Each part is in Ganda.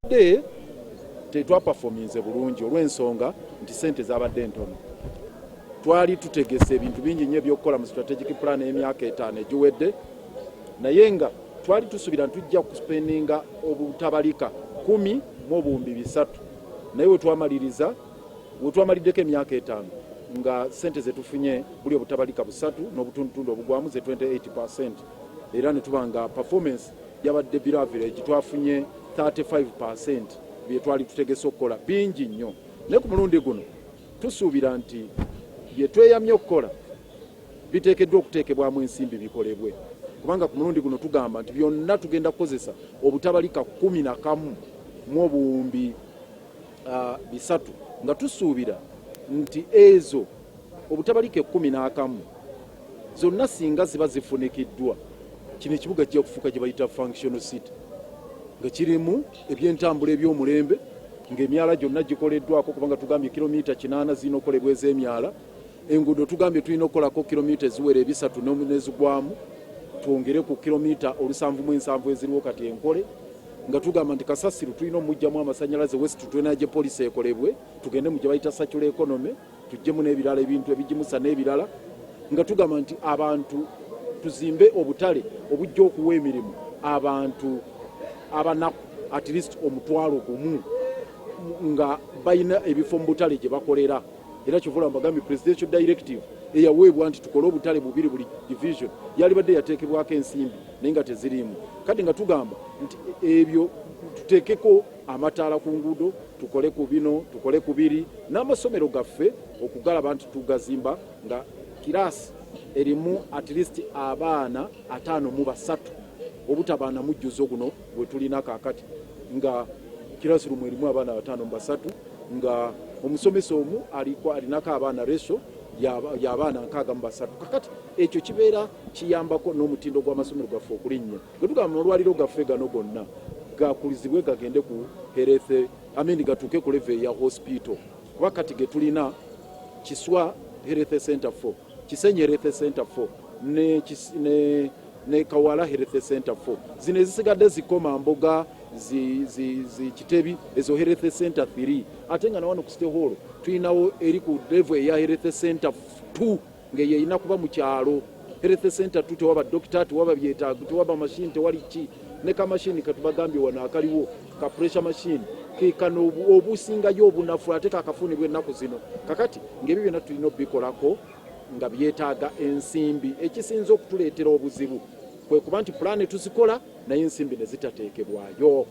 De tetwaperforminze bulungi olw'ensonga nti sente zabadde ntono. Twali tutegese ebintu bingi nnyo ebyokukola mu strategic plan ey'emyaka 5 egiwedde, naye nga twali tusuubira nti tujja kuspendinga obutabalika 10 300, naye wetwamaliriza, wetwamaliddeko emyaka 5, nga sente zetufunye buli obutabalika busatu n'obutundutundu obugwamu, ze 28. Era ne tuba nga performance yabadde below average, twafunye 35 bye twali tutegese okukola. Bingi nnyo, naye ku mulundi guno tusuubira nti bye tweyamye okukola biteekeddwa okuteekebwamu ensimbi bikolebwe, kubanga ku mulundi guno tugamba nti byonna tugenda kukozesa obutabalika 11 300, nga tusuubira nti ezo obutabalika 11 zonna singa ziba zifunikiddwa, kino ekibuga kijja kufuuka gye bayita functional city, nga kirimu ebyentambula eby'omulembe, ng'emyala gyonna gikoleddwako, kubanga tugambye kilomita 80 zirina okukolebwa ez'emyala. Enguudo tugambye tulina okukolako kilomita eziwera 300 nezigwamu, twongere ku kilomita 77 eziriwo kati enkole, nga tugamba nti kasasiro tulina omugjamu amasanyalaze, waste to energy policy ekolebwe, tugende mu gye bayita circular economy, tuggyemu n'ebirala ebintu ebigimusa n'ebirala, nga tugamba nti abantu tuzimbe obutale obujja okuwa emirimu abantu abanaku at least 10,000, nga balina ebifo mu butale gye bakolera. Era kyova olaba mbagambye presidential directive eyaweebwa nti tukole obutale bubiri buli division yalibadde yateekebwako ensimbi, naye nga teziriimu. Kati nga tugamba nti ebyo tuteekeko amataala ku nguudo, tukole ku bino, tukole ku biri, n'amasomero gaffe okugalaba nti tugazimba nga kiraasi erimu at least abaana 53, obutabaana mujjuzo guno gwe tulina kaakati, nga classroom erimu abaana 53, nga omusomesa omu aliko alinako abaana ratio y'abaana 63. Kakati ekyo kibeera kiyambako n'omutindo gw'amasomero gaffe okulinnya. Gwe tugamba amalwaliro gaffe gano gonna gakulizibwe gagende ku health, I mean, gatuuke ku level eya hospital, kuba kati ge tulina Kiswa Health Center 4, Kisenyi Health Center 4 ne Kawala Health Center 4. Zino ezisigadde zikoma mboga zi, zi, zi Kitebi, ezo Health Center 3, ate nga nawano ku City Hall tulinawo eri ku level eya Health Center 2, ng'eyo erina kuba mu kyalo. Health Center 2 tewaba dokita, tewaba byetaago, tewaba mashini, tewali ki, ne kamashini ketubagambye wano akaliwo ka pressure machine kekano obusingayo obunafu, ate kakafunibwa ennaku zino. Kakati ng'ebyo byonna tulina obikolako nga byetaaga ensimbi. Ekisinza okutuleetera obuzibu kwe kuba nti pulaani tuzikola naye ensimbi ne zitateekebwayo.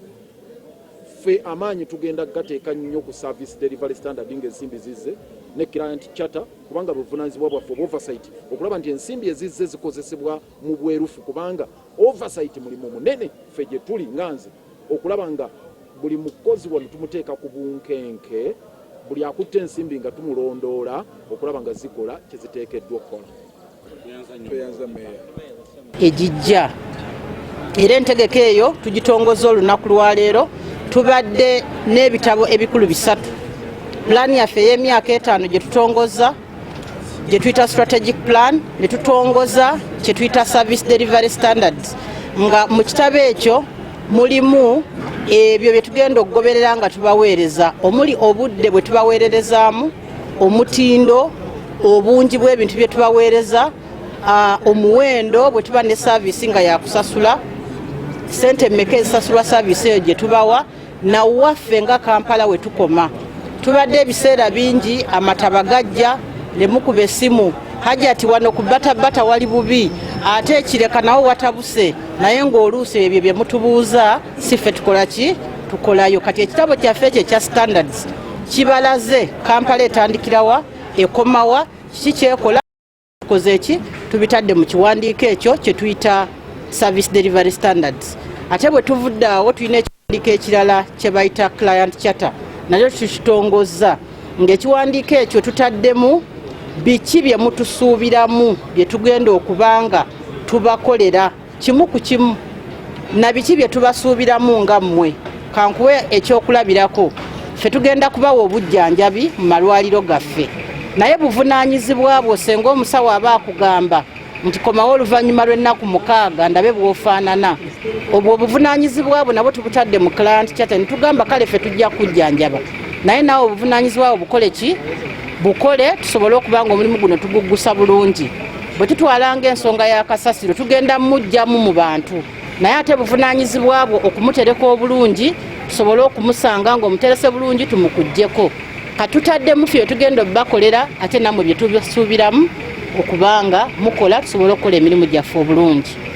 Ffe amaanyi tugenda gateeka nnyo ku service delivery standard ng'ensimbi zizze ne client charter, kubanga buvunaanyizibwa bwaffe oba oversight okulaba nti ensimbi ezizze zikozesebwa mu bwerufu, kubanga oversight mulimu munene ffe gye tuli nga nze okulaba nga buli mukozi wano tumuteeka ku bunkenke, buli akutte ensimbi nga tumulondoola okulaba nga zikola kye ziteekeddwa okukola. Tweyanza, meeya. Egijja era entegeka eyo tugitongoza olunaku lwaleero. Tubadde n'ebitabo ebikulu bisatu: pulaani yaffe ey'emyaka 5 gye tutongoza, gye tuyita strategic plan, ne tutongoza kye tuyita service delivery standards, nga mu kitabo ekyo mulimu ebyo bye tugenda okugoberera nga tubaweereza, omuli obudde bwe tubaweererezaamu, omutindo, obungi bw'ebintu bye tubaweereza, omuwendo bwe tuba ne service nga yakusasula, sente mmeka ezisasulwa service eyo gye tubawa, nawaffe nga Kampala we tukoma. Tubadde ebiseera bingi amataba gajja ne mukuba essimu, "Hajati, wano ku Batabata wali bubi, ate ekireka nawo watabuse," naye ng'oluusi ebyo bye mutubuuza si ffe tukola ki, tukolayo. Kati ekitabo kyaffe ekyo ekya standards kibalaze Kampala etandikirawa, ekomawa, kiki kyekola, tukoze eki, tubitadde mu kiwandiiko ekyo kye tuyita service delivery standards. Ate bwe tuvudde awo, tulina ekiwandiiko ekirala kye bayita client charter, nakyo tukitongozza, ng'ekiwandiiko ekyo tutaddemu biki bye mutusuubiramu bye tugenda okubanga tubakolera kimu ku kimu, na biki bye tubasuubiramu nga mmwe. Kankuwe ekyokulabirako: ffe tugenda kubawa obujjanjabi mu malwaliro gaffe, naye buvunaanyizibwa bwo senga omusawo aba akugamba Nti komawo oluvannyuma lw'ennaku 6 ndabe bw'ofaanana. Obwo obuvunaanyizibwa bwo nabwo tubutadde mu client charter, ne tugamba kale ffe tujja kujjanjaba, naye naawe obuvunaanyizibwa bwo bukole ki? Bukole, tusobole okuba nga omulimu guno tuguggusa bulungi. Bwe tutwalanga ensonga ya kasasiro, tugenda mmuggyamu mu bantu, naye ate buvunaanyizibwa bwo okumutereka obulungi, tusobole okumusanga ng'omuterese bulungi tumukuggyeko. Katutaddemu ffe tugenda obbakolera, ate nammwe bye tubasuubiramu okubanga mukola, tusobole okukola emirimu gyaffe obulungi.